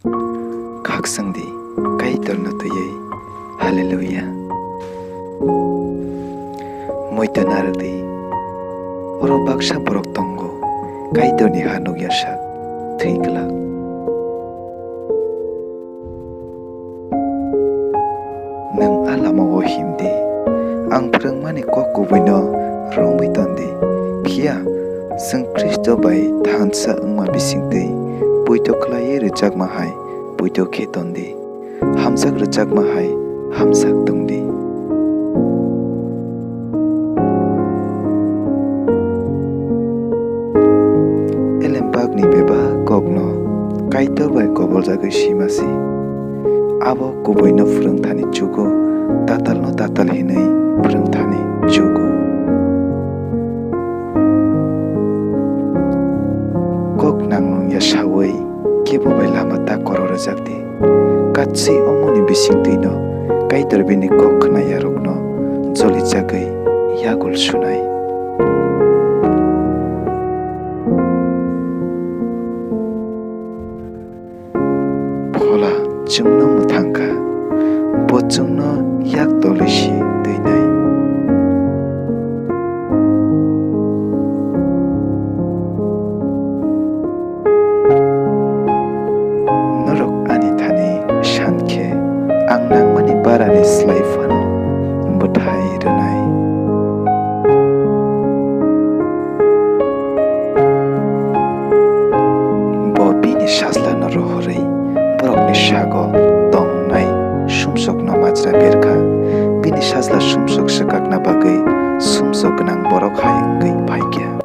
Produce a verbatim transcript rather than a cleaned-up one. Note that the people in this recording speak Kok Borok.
Khakchangdi Kaitorno twiwi. Hallelujah. Muitu narwkdi. Oro baksa borok tongo, Kaitorni ha nukya sak thwi glak. Nwng a lamao himdi, ang phrwngmani kok kubuino romwi tondi, phiya chwng Khristo bai thansa wngma bisingtwi poito khlaiwi rwchapma hai poito khe tondi, hamjak rwchapma hai hamjak tongdi. Elembakni bebak kokno Kaitor bai koboljagwi sima si. Abo kubuino phwrwng thani chugo, tatalno tatal hinwi phwrwng thani chugo. Kok nang nung ya sawi kebo bai lama ta koro rwjak di. Katswi omoni bisingtwino Kaitor bini kok khna yarokno jolijagwi yagul sunai. Phola chwngno mwthang kha, bo chwngno yak tolwi si twinai. Norok ani thani san khe, ang nangmani barani slai phano bwthai rwnai. Bo bini sajlano rohorwi borokni sago tongnai sumsokno majra ber kha. Bini sajla sumsok swkakna bagwi sumsok gwnang borok hai wngwi phai kha.